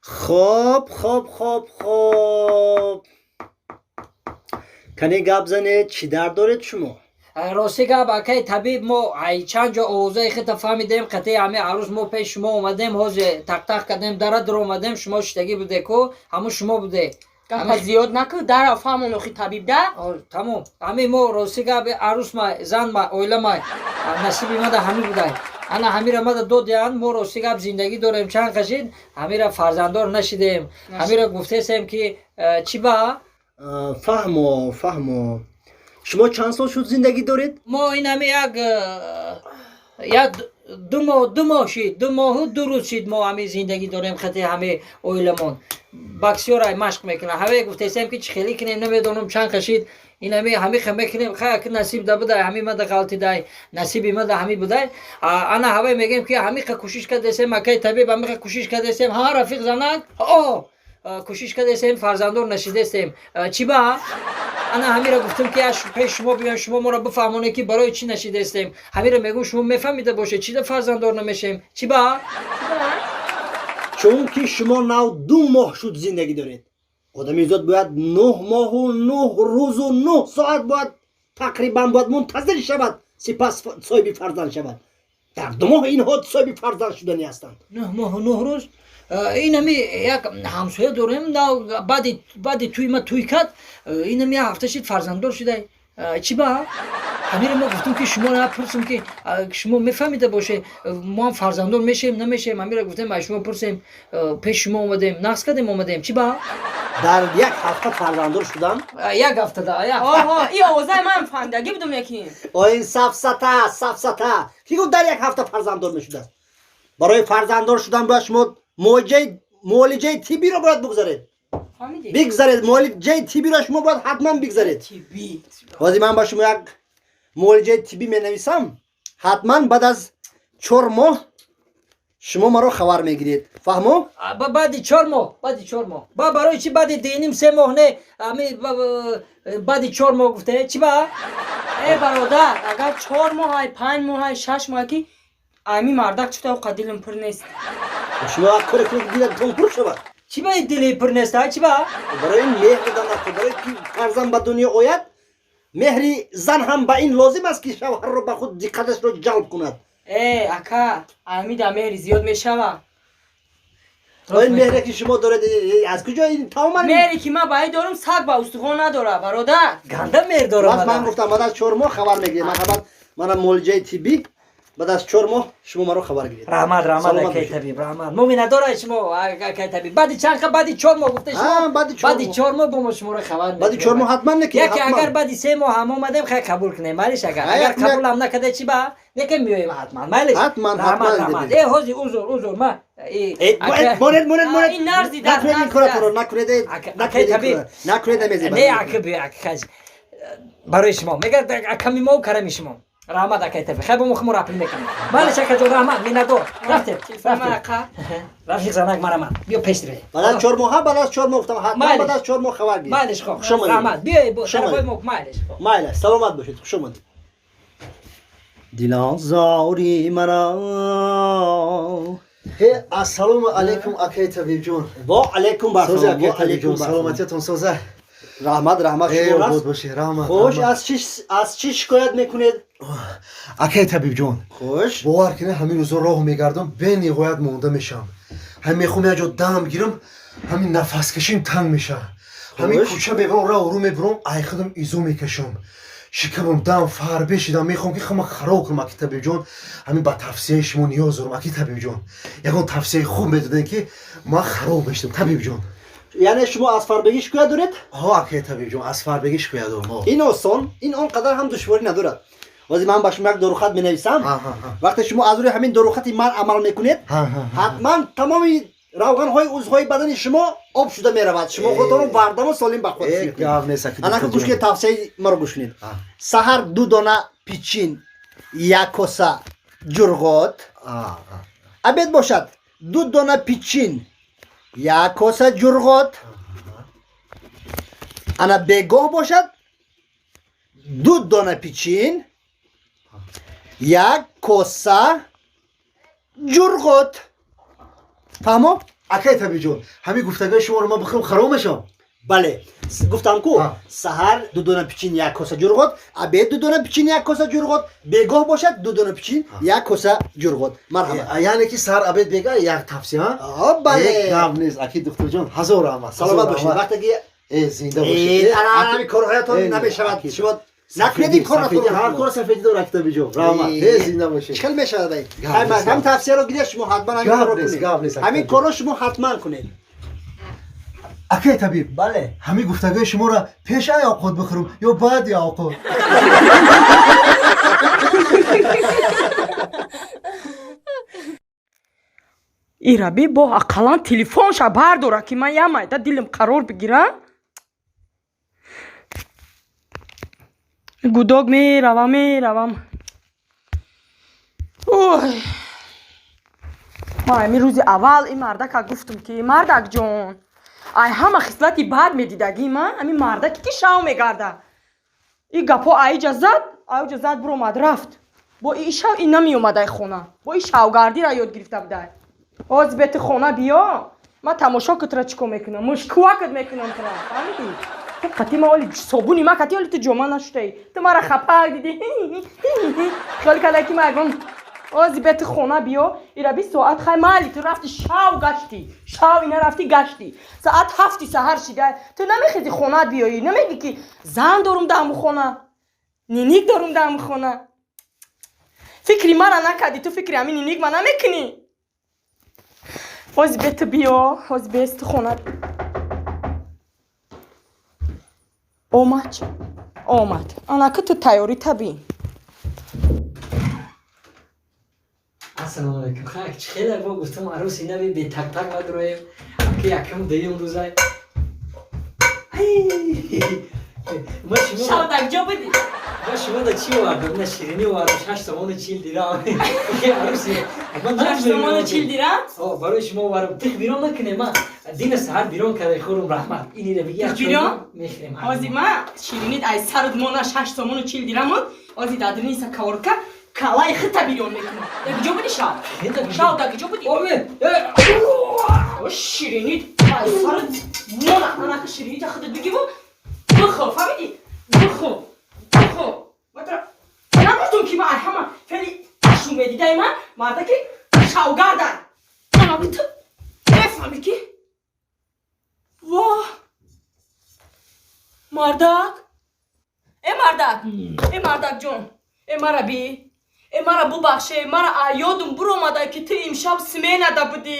Хоб, хоб, хоб, хоб, кане гап занед, чӣ дард доред шумо? Рости гап, акай табиб, мо ай чанд ҷо овозаи хита фаҳмидем. Қатъи ҳами арӯз мо пеш шумо омадем, ҳозе тақтақ кардем, дара дур омадем, шумо шиштагӣ буде ку, ҳамун шумо буде. Гапа зиёд накун, дара фаҳмон охи, табиб да. Тамом, ҳами мо, рости гап, арӯсма, занма, оилама, насиби мада ҳами будай, ана ҳамира мада додиян. Мо, рости гап, зиндагӣ дорем, чанд қашид, ҳамира фарзанддор нашидем. Ҳамира гуфтесем, ки чӣ ба. Фаҳмо, фаҳмо. Шумо чанд сол шуд зиндагӣ доред? Мо ин ҳами як 2 моҳ, 2 моҳ шид, 2 моҳу 2 рӯз шид, мо ҳами зиндагӣ дорем. Хати ҳами оиламон боксёрай, машқ мекунад. Ҳаве гуфтесем, ки чӣ хелӣ кунем, намедонам, чанд қашид, ин ҳами ҳами мекунем. Хай, ки насиб да будай, ҳами мада ғалтидай, насиби мада ҳами будай. Ана ҳаве мегем, ки ҳамиқа кӯшиш кардесем, акай табиб, ҳамиқа кӯшиш кардесем. Ҳа, рафиқ занак, о кӯшиш кардесем, фарзанддор нашидестем, чӣ ба. Ана ҳамира гуфтем, ки пеш шумо биёем, шумо моро бифаҳмонед, ки барои чӣ нашидестем. Ҳамира мегӯм, шумо мефаҳмида бошед, чида фарзанддор намешем, чӣ ба. Чунки шумо нав 2 моҳ шуд зиндагӣ доред. Одамизод бояд 9 моҳу 9 рӯзу 9 соат бояд, тақрибан, бояд мунтазир шавад, сипас соҳиби фарзанд шавад. Дар 2 моҳ инҳо соҳиби фарзанд шудани ҳастанд. 9 моҳу 9 рӯз. Ин ҳами як ҳамсоя дорем, баъди тӯй ма тӯй кард, ин ҳами як ҳафта шид, фарзанддор шудай, чӣ ба. Ҳамиро мо гуфтем, ки шумо пурсем, ки шумо мефаҳмида боше, мо ҳам фарзанддор мешем, намешем. Ҳамиро гуфтем, аз шумо пурсем, пеш шумо омадем, нақс кардем, омадем, чӣ ба. Дар як ҳафта фарзанддор шудан? Як ҳафтада. Оҳо, и овозаи ман фаҳмидагӣ будум яки. О, ин сафсата, сафсата. Ки гуфт, дар як ҳафта фарзанддор мешудааст? Барои фарзанддор шудан бояд шумо муолиҷаи тиббиро бояд бигзаред. Фаҳмидӣ? Бигзаред муолиҷаи тиббиро, шумо бояд ҳатман бигзаред. Тиббӣ. Ҳозир ман ба шумо як муолиҷаи тиббӣ менависам, ҳатман баъд аз 4 моҳ шумо маро хабар мегиред, фаҳмо? Баъди 4 моҳ, баъди 4 моҳ. Ба барои чӣ баъди диним 3 моҳ не, ами баъди 4 моҳ гуфте, чӣ ба? Э, бародар, агар 4 моҳ ай, 5 моҳ ай, 6 моҳ, ки ами мардак чута оқа дилим пур нест. Шумо як коре кунед, ки дилатон пур шавад. Чӣ ба дили пур нест, чӣ ба? Барои меҳр додан, барои ки фарзанд ба дунё ояд, меҳри зан ҳам ба ин лозим аст, ки шавҳарро ба худ диққаташро ҷалб кунад. Э, ака, ами да меҳри зиёд мешава. Ин меҳре, ки шумо доред, аз куҷо ин тамоман? Меҳре, ки ман ба ай дорум, саг ба устухон надора, бародар. Ганда меҳр дорам. Ман гуфтам, баъд аз 4 моҳ хабар мегиред. Марҳамат, мана муолиҷаи тиббӣ, баъд аз 4 моҳ шумо маро хабар гиред. Раҳмат, раҳмат, акай табиб, раҳмат. Мо миннатдорай шумо, акай табиб. Баъди чанд, баъди 4 моҳ гуфте шумо, баъди 4 моҳ бо мо шуморо хабар. Баъди 4 моҳ ҳатман неки. Яке агар баъди 3 моҳ ҳам омадем, хай, қабул кунем, майлиш. Агар қабулам накарда, чӣ ба, лекин меоем ҳатман, майлиш. Ҳатман. Раҳмат, раҳмат. Э, ҳози узр, узр, ма. Монед, монед, монед. Накунед ин коратонро, накунед, накунед. Не, ака, биё, ака, барои шумо мега, ками мо карами шумо. Раҳмат, акай табиб. Хай, бо мо хумо рапил мекунем, майлиш, акаҷон, раҳмат, миннатдор. Рафтем, рафиқ занак, марамат, биё, пеш ре. Баъд аз 4 моҳ, баъд аз 4 моҳ гуфтам, ҳатман баъд аз 4 моҳ хабар гиред. Майлиш, хоб, раҳмат, биёй тарафои мо, майлиш. Майлаш, саломат бошед, хуш омадед. Дилозори мара. Ассалому алайкум, акай табибҷон. Во алайкум барсалом. Алайкум, саломатиятон соза? Раҳмат, раҳмат. Обод бошӣ, раҳмат. Хуш, аз чӣ шикоят мекунед? Акай табибҷон. Хуш. Бовар кунед, ҳамин рӯзо роҳ мегардам, бениҳоят монда мешавам. Ҳамин мехоҳам як ҷо дам гирам, ҳамин нафаскашим танг мешавад. Ҳамин кӯча мебарам, роҳ рӯ мебурам, ай худам изо мекашам, шикамам дам фарбе шидам, мехоҳам, ки хама хароб кунам. Аки табибҷон, ҳамин ба тавсияи шумо ниёз дорам. Аки табибҷон, ягон тавсияи хуб медодем, ки ман хароб мешудам, табибҷон. Яъне шумо аз фарбегӣ шикоят доред? Ҳо, акай табибҷон, аз фарбегӣ шикоят дорам. Ин осон, ин он қадар ҳам душворӣ надорад. Ҳозир ман ба шумо як дорухат менависам. Вақте шумо аз рӯи ҳамин дорухати ман амал мекунед, ҳатман тамоми равғанҳои узвҳои бадани шумо об шуда меравад, шумо худтонро бардаму солим ба худ. Анака, гӯш кунед, тавсияи маро гӯш кунед. Саҳар ду дона пичин, як коса ҷурғот. Обед бошад, ду дона пичин, як коса ҷурғот. Ана бегоҳ бошад, ду дона пичин, як коса ҷурғот. Фаҳмо? Акай табибҷон, ҳамин гуфтагои шуморо ман бихӯрам, хароб мешавам? Бале, гуфтам ку, саҳар 2 дона пичин, як коса ҷурғот, обед 2 дона пичин, як коса ҷурғот, бегоҳ бошад 2 дона пичин, як коса ҷурғот. Марҳамат. Яъне ки саҳар, обед, бега як тавсия? Бале. Гап нест, аки духтурҷон, ҳазор раҳмат. Саломат бошед. Вақте ки э зинда бошед. Ҳамин корҳоятон намешавад, шумо накунед ин корро. Ҳар кор сафедӣ дорад, аки табибҷон, раҳмат, э зинда бошед. Чӣ хел мешавад? Ҳам тавсияро гиред, шумо ҳатман ҳамин корро кунед. Ҳамин корро шумо ҳатман кунед. Акай табиб, бале, ҳамин гуфтагои шуморо пеш ай овқот бихӯрам ё баъди овқот? Ираби бо ақаллан телефонша бардора, ки ман як майда дилам қарор бигирам. Гудок меравам, меравам. Ой, ман ҳамин рӯзи аввал ин мардака гуфтам, ки мардакҷон, ай ҳама хислати бад медидагӣ ман ҳамин мардаке, ки шав мегарда. И гапҳо аиҷа зад, аиҷа зад, биромад, рафт. Бо и шав и намеомад ай хона, бо и шавгардира ёд гирифта будай. Ҳозир бети хона биё, ман тамошо кутра чӣ кор мекунам, мушкувакат мекунам тура, фаҳмидӣ? Ту қати ма оли собуни ма қати оли ту ҷома нашудаи, ту мара хапак дидӣ, хиёл карда, ки ма ягон. Ҳозир бети хона биё, ира 20 соат хай майли, ту рафти шав гаштӣ, шав ина рафти гаштӣ, соат 7-и саҳар шида, ту намехези хонаат биёӣ, намегӣ, ки зан дорум дар ҳамун хона, ниник дорум дар ҳамун хона. Фикри мара накардӣ, ту фикри ҳамин ниник ма намекунӣ. Ҳозир бе ту биё, ҳозир бес ту хона омад, омад, анаки ту тайёрӣ табӣ. Ассалому алайкум. Хак, чӣ хеле мо гуфтам, арӯси нави бе тактак надроем, ки якум дуюм рӯзай. Ма шумо Шав ҷо будӣ? Ма шумо да чӣ овардам? На ширинӣ овардам, 6 сомону 40 дирам. Арӯси 6 сомону 40 дирам? О, барои шумо овардам. Тих бирон накунем, ма дина саҳар бирон карда хӯрум, раҳмат. Инира биги Тих бирон? Мехӯрем. Ҳозир ма ширинит ай сарут мона 6 сомону 40 дирамуд, ҳозир дадрини каворка калаи хита бирён мекунам. Дар куҷо будӣ шав? Шав дар куҷо будӣ? Ширинит ай сарут мона, анака ширинита худат бигиву бихӯр, фаҳмидӣ? Бихӯр, бихӯр. Нагуфтум, ки ма ай ҳама фели шумедидаи ман мардаки шавгардай. Анаби ту мефаҳмӣ, ки воҳ, мардак, э мардак, э мардакҷон, э мара би, э мара бубахше, мара ёдум буромада, ки ту имшаб сменада будӣ.